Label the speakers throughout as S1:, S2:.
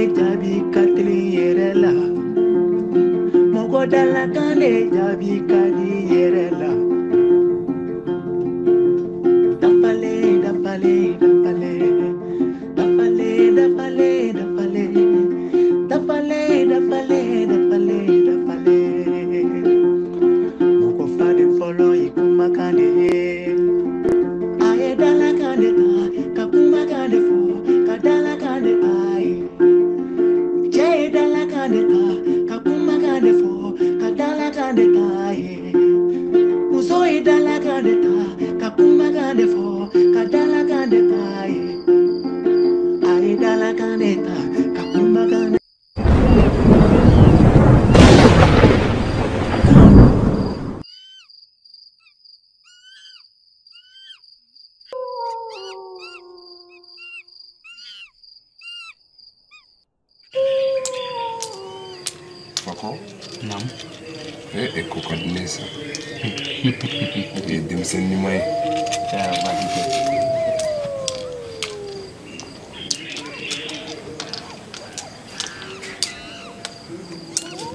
S1: de jaabi ka teli yɛrɛ la. Mɔgɔ dalakan de jaabi ka di yɛrɛ la. Dafalen dafalen dafalen dafalen dafalen dafalen dafalen dafalen dafalen dafalen. Mɔgɔ faden fɔlɔ ye kumakan de ye. A ye dalakan de ta ka kumakan de fɔ ka dalakan de ta ye. Cɛ ye dalakan de ta ka kumakan de fɔ ka dalakan de ta ye. Muso ye dalakan de ta ka kumakan de fɔ ka dalakan de ta ye. A ye dalakan de ta ka kumakan de.
S2: Fakɔ.
S3: Naamu.
S2: E ko ka di ne ye sa. I ye denmisɛnnin ɲuman ye.
S3: Baasi tɛ.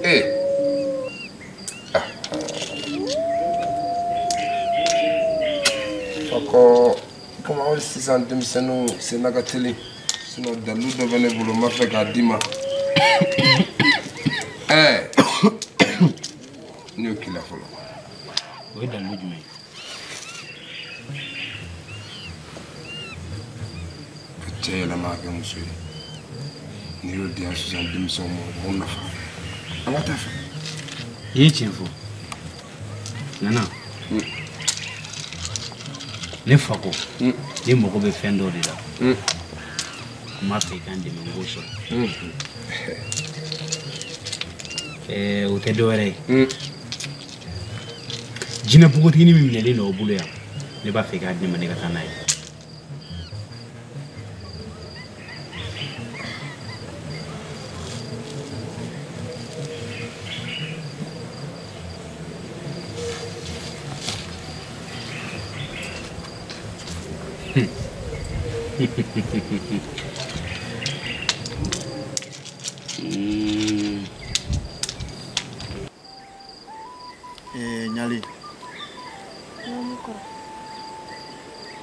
S2: Ee. Fakɔ, komi aw sisan denmisɛnninw senna ka teli. Sinon dalilu dɔ bɛ ne bolo n b'a fɛ k'a d'i ma. Ne y'o k'i la fɔlɔ.
S3: O ye dalilu jumɛn ye?
S2: Ka cɛ yɛlɛma ka kɛ muso ye. N'i y'o di yan sisan denmisɛnw ma, o b'aw nafa. An ka taa fɛ.
S3: I ye tiɲɛ fɔ. Nana. Ne Fakɔ, ne mago bɛ fɛn dɔ de la. N b'a fɛ i ka n dɛmɛ n k'o sɔrɔ. O tɛ dɔwɛrɛ ye. Jinɛ npogotiginin min minɛlen don aw bolo yan, ne b'a fɛ i k'a di ne ma ne ka taa n'a ye.
S4: Ɲali.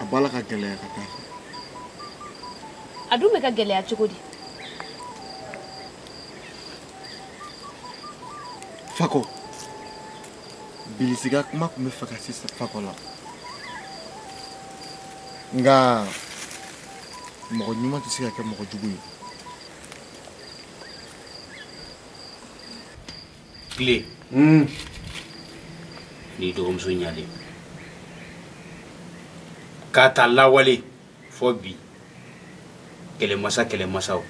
S4: A b'a la ka gɛlɛya ka taa fɛ.
S5: A dun bɛ ka gɛlɛya cogo di?
S4: Fakɔ, Bilisi ka kuma tun bɛ fɛ ka se Fakɔ la. Nka mɔgɔ ɲuman tɛ se ka kɛ mɔgɔ jugu ye.
S3: Tile. N'i dɔgɔmuso ɲalen. K'a ta lawale fɔ bi. Kɛlɛmasa kɛlɛmasaw.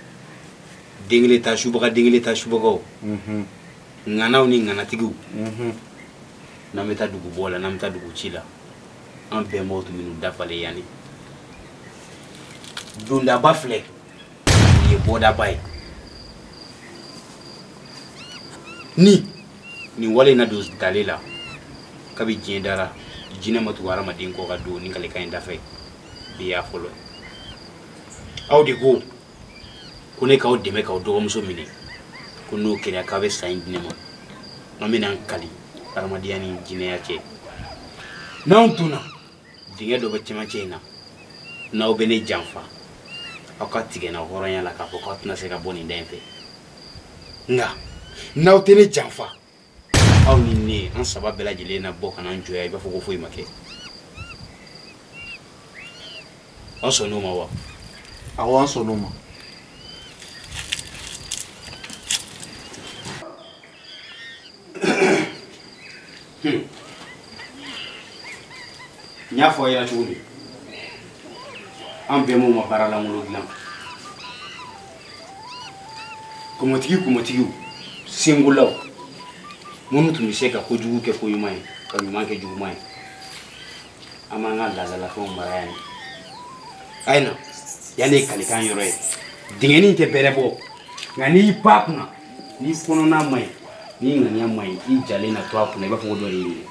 S3: Den kelen ta subaga den kelen ta subagaw. Ŋanaw ni ŋanatigiw. N'an bɛ taa dugu bɔ la n'an bɛ taa dugu ci la. An bɛnbaw tun bɛ n'u dafalen yanni. Dondaba filɛ. Nin ye bɔdaba ye. Ni nin wale in na don dale la kabi diɲɛ dara jinɛ ma tugu hadamaden kɔ ka don ni kalekan in dafɛ bi y'a fɔlɔ ye. Aw de ko ko ne k'aw dɛmɛ k'aw dɔgɔmuso minɛ ko n'o kɛra k'aw bɛ sa in di ne ma. An bɛna an kali hadamadenya ni jinɛya cɛ. N'anw donna dingɛ dɔ bɛ cɛmancɛ in na n'aw bɛ ne janfa aw ka tigɛ n na hɔrɔnya la k'a fɔ k'aw tɛna se ka bɔ nin da in fɛ. Nka n'aw tɛ ne janfa aw ni ne an saba bɛɛ lajɛlen na bɔ ka n'an jɔ yan i b'a fɔ ko foyi ma kɛ. Aw sɔnn'o ma wa?
S4: Awɔ, an sɔnn'o ma.
S3: N y'a fɔ aw ɲɛna cogo min, an bɛnbaw ma baara lankolon dilan. Kɔmɔtigi kɔmɔtigiw, sengolaw, minnu tun bɛ se ka kojugu kɛ ko ɲuman ye, ka ɲuman kɛ juguman ye. An b'an ka laadalafɛnw mara yan. A ye na, yan de ye kalikan yɔrɔ ye. Dingɛnin tɛ bɛrɛ bɔ, nka n'i ba kunna, n'i kɔnɔna man ɲi, n'i ŋaniya man ɲi, i jalen na to a kunna, i b'a fɔ ko dɔ de y'i minɛ.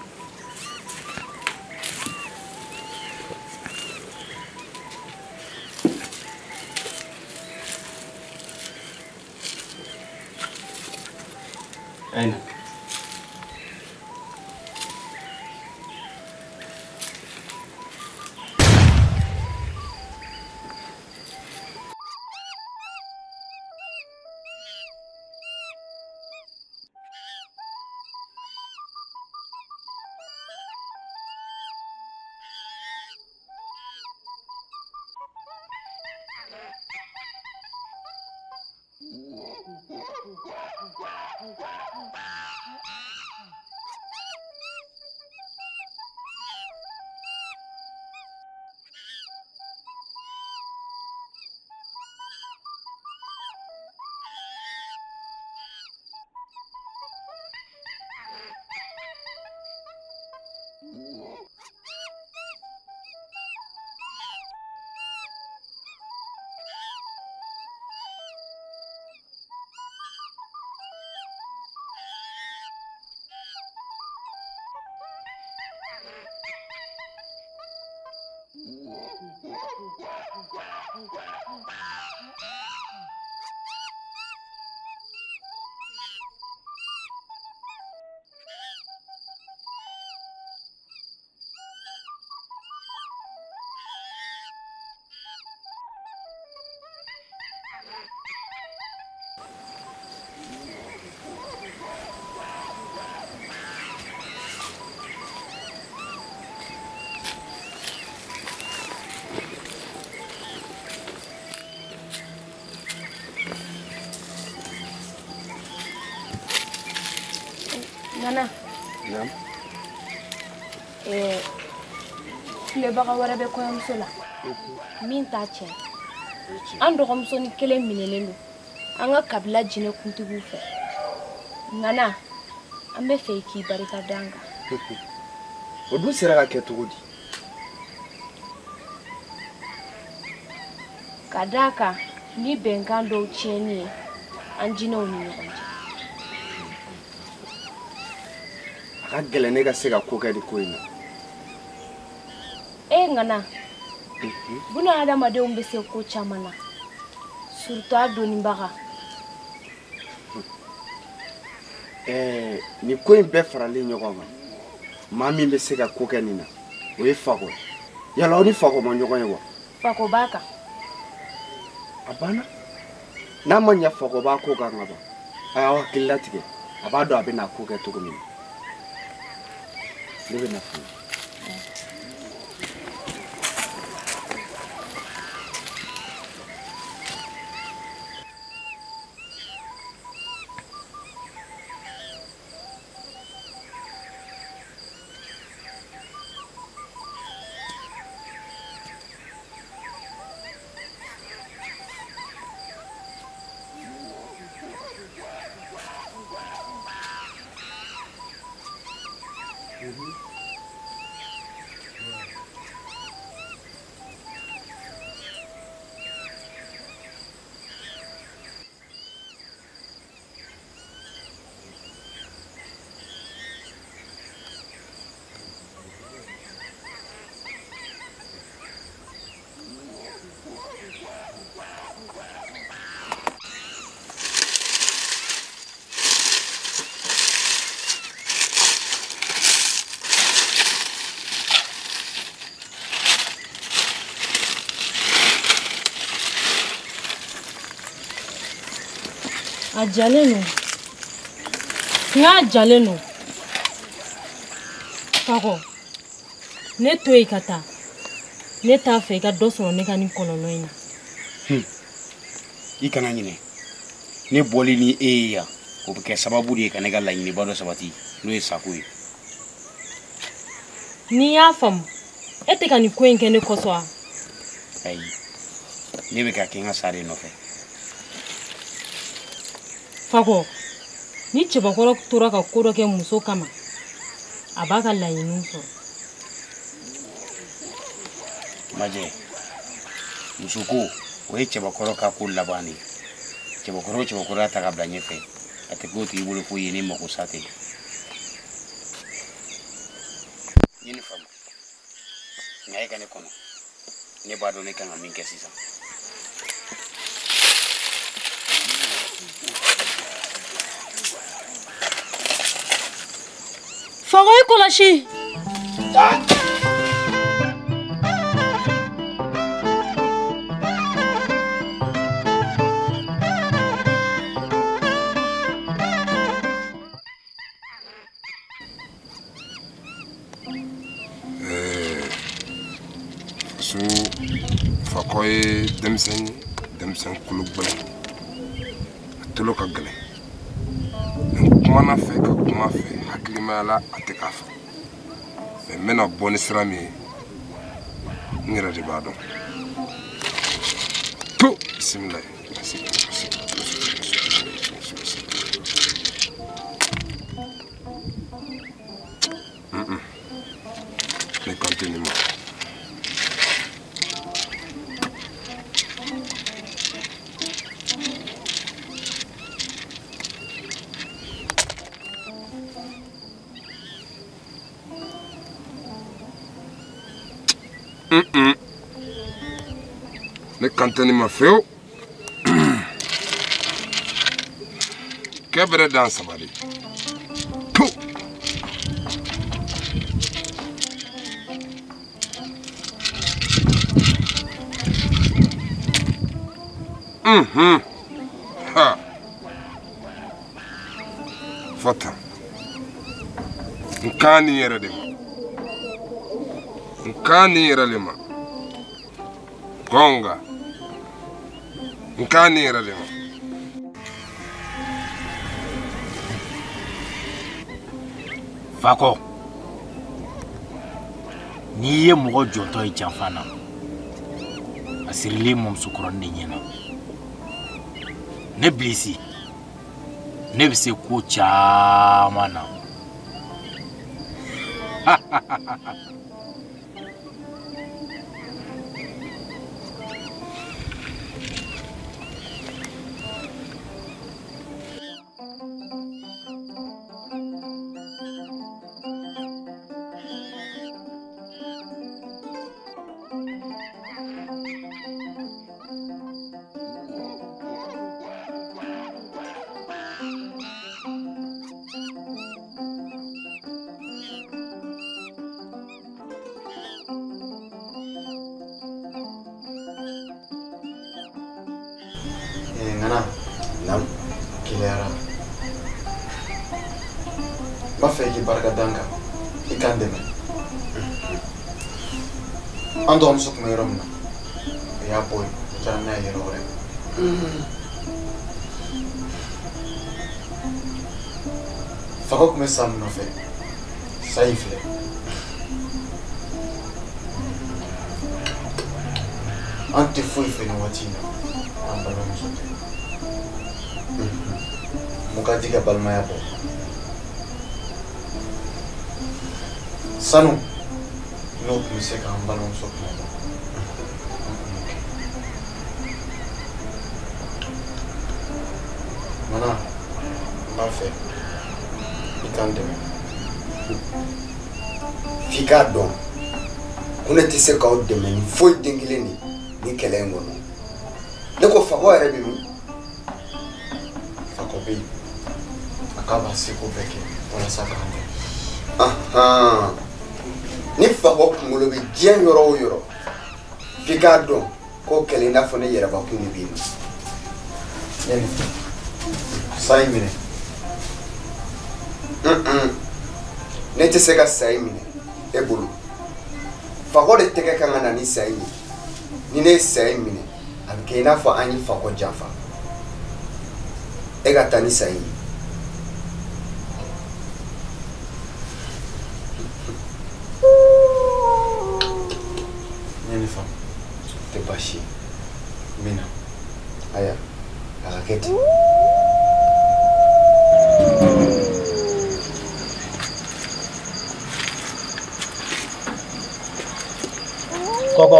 S5: Nana.
S2: Naam.
S5: Filebaga wɛrɛ bɛ kɔɲɔmuso la. Min t'a cɛ. An dɔgɔmusonin kelen minɛlen don an ka kabila jinɛ kuntigiw fɛ. Nana, an bɛ fɛ i k'i barika da an kan.
S4: O dun sera ka kɛ cogo di?
S5: Ka d'a kan ni bɛnkan dɔw tiɲɛni ye an jinɛw ni ɲɔgɔn cɛ.
S4: A ka gɛlɛn ne ka se ka ko kɛ nin ko in na.
S5: E Ŋana, buna hadamadenw bɛ se ko caman na, surtout a dɔnnibaga.
S4: Nin ko in bɛɛ faralen ɲɔgɔn kan, maa min bɛ se ka ko kɛ nin na, o ye Fakɔ ye. Yala aw ni Fakɔ ma ɲɔgɔn ye wa?
S5: Fakɔ b'a kan.
S4: A banna. N'a ma ɲɛ Fakɔ b'a ko kan ka ban, a y'aw hakili latigɛ, a b'a dɔn a bɛna ko kɛ cogo min na. Ne bɛ na fana.
S6: A jalen don. N k'a jalen don. Fakɔ, ne to yen ka taa. Ne t'a fɛ i ka dɔ sɔrɔ ne ka nin kɔlɔlɔ in na.
S3: I kana ɲinɛ. Ne bɔli ni e ye yan, o bɛ kɛ sababu de ye ka ne ka laɲiniba dɔ sabati, n'o ye sako ye.
S6: N'i y'a faamu, e tɛ ka nin ko in kɛ ne kosɔn wa?
S3: Ayi, ne bɛ ka kɛ n ka sa de nɔfɛ.
S6: Fakɔ, ni cɛbakɔrɔ tora ka ko dɔ kɛ muso kama, a b'a ka laɲiniw sɔrɔ.
S3: Majɛ, muso ko o ye cɛbakɔrɔ ka ko laban de ye. Cɛbakɔrɔ o cɛbakɔrɔ y'a ta ka bila ɲɛfɛ, a tɛ k'o tigi bolo foyi ye ni mako sa tɛ. N ye nin faamu, nka e ka ne kɔnɔ, ne b'a dɔn ne kan ka min kɛ sisan.
S6: Fakɔ, i kɔlɔsi.
S2: Faso Fakɔ ye denmisɛn ye, denmisɛn kolo gɛlɛn, a tolo ka gɛlɛn. N kumana fɛ ka kuma fɛ hakilimaya la a tɛ k'a fɔ. Mais n bɛna bɔ ni sira min ye, n yɛrɛ de b'a dɔn. To bisimilayi. Ne kan tɛ nin ma. Ne kan tɛ nin ma fewu. Kɛ bɛrɛ dan saba de. Tu. Ha. Fɔ tan. N kan nin yɛrɛ de ma. N kan nin yɛrɛ de ma. Gonga. N kan nin yɛrɛ de ma.
S7: Fakɔ, n'i ye mɔgɔ jɔntɔ ye janfa na, a sirilen mɔmusokɔrɔnin de ɲɛna. Ne Bilisi, ne bɛ se ko caman na.
S8: Ngana, nam, gɛlɛyara. N b'a fɛ i k'i barika da n kan, i k'an dɛmɛ. An dɔgɔmuso tun bɛ yɔrɔ min na, o y'a bɔ yen, o taara n'a ye yɔrɔ wɛrɛ. Fakɔ tun bɛ sa min nɔfɛ, sa in filɛ. An tɛ foyi fɛ nin waati in na, an balimamuso tɛ. Mun ka di ka balimaya bɔ? Sanu n'o tun bɛ se k'an balimamuso kunna bɔ, an tun b'o kɛ. Mana, n b'a fɛ i k'an dɛmɛ.
S9: F'i k'a dɔn ko ne tɛ se k'aw dɛmɛ ni foyi den kelen de ni kɛlɛ in kɔnɔ. Ne ko fakɔ yɛrɛ bɛ min?
S8: Fakɔ bɛ yen, a k'a b'a seko bɛɛ kɛ walasa k'an dɛmɛ.
S9: Ni fakɔ kunkolo bɛ diɲɛ yɔrɔ o yɔrɔ, f'i k'a dɔn k'o kɛlɛ i n'a fɔ ne yɛrɛbakun de bɛ yen nɔ.
S8: Ne nin fɛ, sa in minɛ.
S9: Ne tɛ se ka sa in minɛ e bolo. Fakɔ de tɛgɛ kan ka na ni sa in ye. Ni ne ye sa in minɛ, a bɛ kɛ i n'a fɔ an ye fakɔ janfa. E ka taa ni sa in ye.
S8: N ye nin faamu.
S9: Tɛ baasi ye.
S8: N bɛ na.
S9: Ayiwa, a ka kɛ ten.
S7: Kɔkɔ.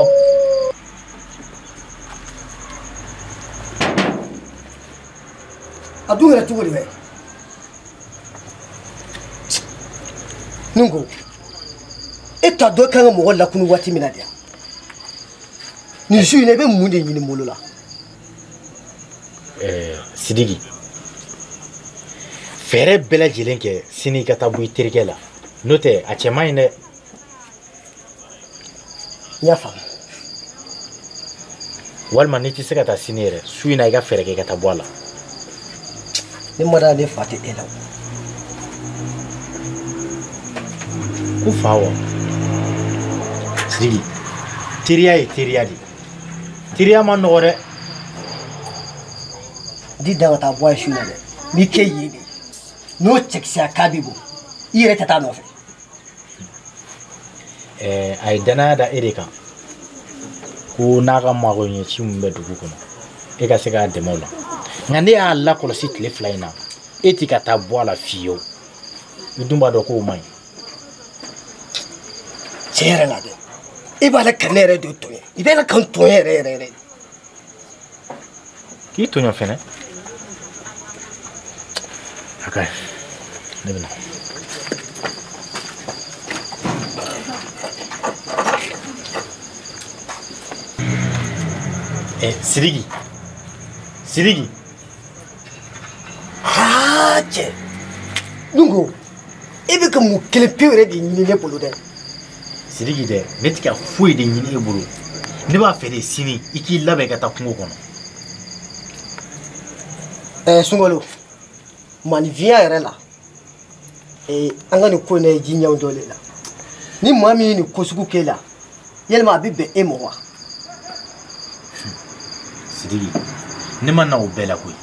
S10: A dun kɛra cogo di bɛ? Ni ko e t'a dɔn kan ka mɔgɔ lakunu waati min na de yan. Nin su in na i bɛ mun de ɲini n bolo la?
S7: Sidiki, fɛɛrɛ bɛɛ lajɛlen kɛ sini i ka taa bɔ i terikɛ la, n'o tɛ a cɛ man ɲi dɛ.
S10: N y'a faamu.
S7: Walima n'i tɛ se ka taa sini yɛrɛ, su in na i ka fɛɛrɛ kɛ i ka taa bɔ a la.
S10: Ne ma d'a la ne fa tɛ e la.
S7: Ko fa wa? Sidiki, teriya ye teriya de ye. Teriya ma nɔgɔ dɛ.
S10: N t'i dan ka taa bɔ a ye su in na dɛ. N b'i kɛ yen de. N'o cɛkisɛya k'a b'i bolo, i yɛrɛ tɛ taa nɔfɛ.
S7: A ye danaya da e de kan ko n'a ka magoɲɛci min bɛ dugu kɔnɔ e ka se k'a dɛmɛ o la, nka ne y'a lakɔlɔsi tile 2 in na e ti ka taa bɔ a la fiyewu. I dun b'a dɔn k'o man ɲi.
S10: Tiɲɛ yɛrɛ la dɛ, e b'a la ka ne yɛrɛ de tɔɲɔ, i b'a la ka n tɔɲɔ yɛrɛ yɛrɛ yɛrɛ.
S7: K'i tɔɲɔ fɛnɛ? A ka ɲi, ne bɛ na. Sidiki, Sidiki.
S10: Aa cɛ, Nungo, e bɛ ka mun kelen pewu yɛrɛ de ɲini ne bolo dɛ.
S7: Sidiki dɛ, ne tɛ ka foyi de ɲini e bolo. Ne b'a fɛ de sini i k'i labɛn ka taa kungo kɔnɔ.
S10: Sunkalo, maanifinya yɛrɛ la, an ka nin ko in na ye ji ɲɛw dɔ de la. Ni maa min ye nin ko sugu k'e la, yalima a bɛ bɛn e ma wa?
S7: Sidiki, ne ma na o bɛɛ la koyi.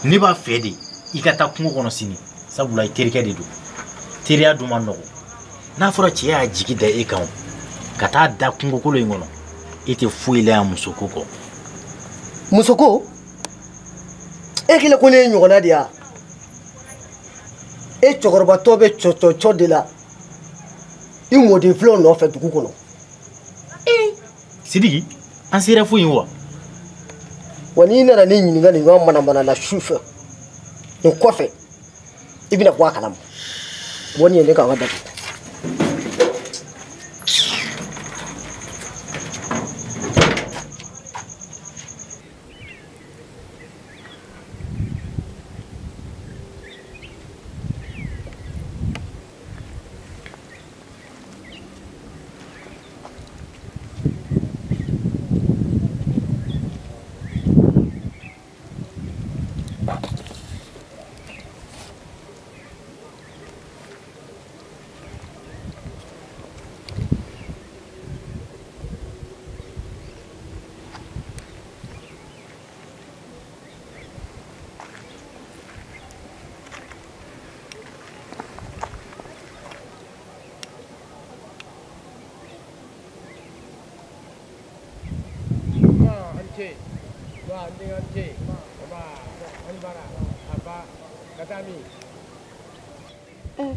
S7: Ne b'a fɛ de i ka taa kungo kɔnɔ sini, sabula i terikɛ de don. Teriya dun ma nɔgɔn. N'a fɔra cɛ y'a jigi da e kan ka taa da kungokolo in kɔnɔ, e tɛ foyi la yan musoko kɔ.
S10: Musoko? E kɛlen ko ne ye ɲɔgɔnna de ya? E cɛkɔrɔbatɔ bɛ cɔcɔcɔ de la i mɔden filaw nɔfɛ dugu kɔnɔ.
S7: Sidiki, an sera foyi in wa?
S10: Wa n'i nana ne ɲininka nin ɲɔgɔn manamana la su fɛ nin kɔfɛ, i bɛna bɔ a kalama. Bɔ nin ye ne k'an ka datugu.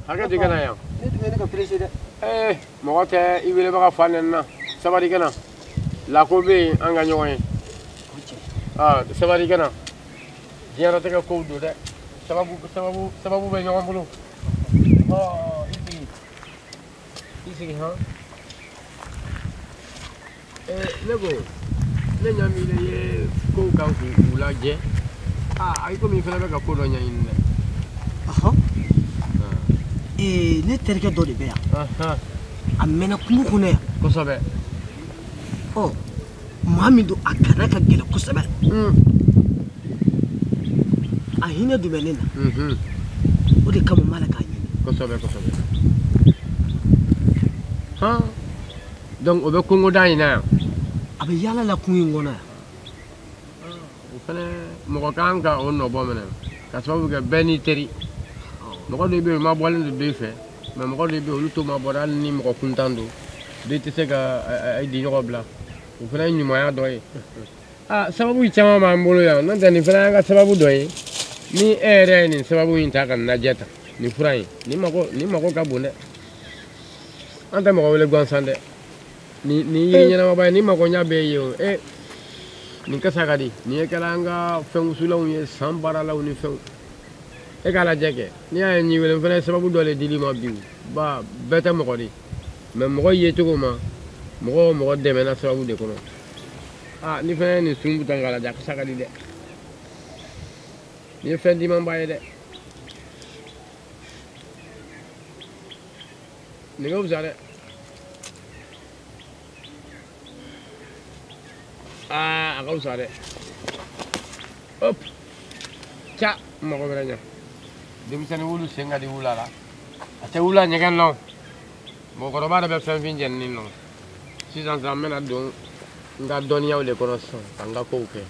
S11: Hakɛ di kana yan.
S10: Ne tun bɛ ne ka pressé dɛ.
S11: Mɔgɔ tɛ i welebaga fa nɛni na. Sabali ka na. Lako bɛ yen an ka ɲɔgɔn ye. Sabali ka na. Diɲɛlatigɛ kow don dɛ. Sababu bɛ ɲɔgɔn bolo. I sigi. I sigi han. Ne ko ne ɲa min i ye kow kan k'u lajɛ. A i komi i fana bɛ ka ko dɔ ɲɛɲini dɛ.
S10: Ne terikɛ dɔ de bɛ yan. A mɛnna kungo kɔnɔ yan.
S11: Kosɛbɛ.
S10: Ɔ, maa min don a kana ka gɛlɛn kosɛbɛ. A hinɛ dun bɛ ne na. O de kama n b'a la k'a ɲini.
S11: Kosɛbɛ kosɛbɛ. Han, donc o bɛ kungoda in na yan.
S10: A bɛ yaala la kungo in kɔnɔ yan.
S11: O fana mɔgɔ kan ka o nɔbɔ minɛ ka sababu kɛ bɛɛ n'i teri. Mɔgɔ dɔw bɛ yen u mabɔlen don dɔ fɛ, mɛ mɔgɔ dɔw bɛ yen olu t'o mabɔ hali ni mɔgɔ kuntan don, dɔ tɛ se ka i diɲɔgɔn bila. O fana ye ɲumanya dɔ ye. Sababu caman b'an bolo yan, n'o tɛ nin fana y'an ka sababu dɔ ye. Ni e yɛrɛ ye nin sababu in ta ka nin lajɛ tan, nin fura in, nin mago ka bon dɛ. An tɛ mɔgɔ wele gansan dɛ. Nin yiri ɲɛnamaba ye, nin mago ɲɛ bɛ ye o. Nin kasa ka di, nin ye kɛra an ka fɛn wusulanw ye, san baaralaw ni fɛnw. E k'a lajɛ kɛ, n'i y'a ye nin wele n fana ye sababu dɔ de dil'i ma bi. Ba bɛɛ tɛ mɔgɔ de, mɛ mɔgɔ ye cogo ma, mɔgɔ o mɔgɔ dɛmɛna sababu de kɔnɔ. Ni fana ye nin sun ta k'a lajɛ, a kasa ka di dɛ. Nin ye fɛn dimanba ye dɛ. Nin ka fisa dɛ. A ka fisa dɛ. Hop, ca, n mago bɛ ɲɛ. Denmisɛnnin wulu sen ka di wula la, a tɛ wula ɲɛgɛn nɔ. Mɔgɔkɔrɔba de bɛ fɛn fin jɛnini nɔ. Sisan sisan n bɛna don n ka dɔnniyaw de kɔnɔ sisan ka n ka kow kɛ.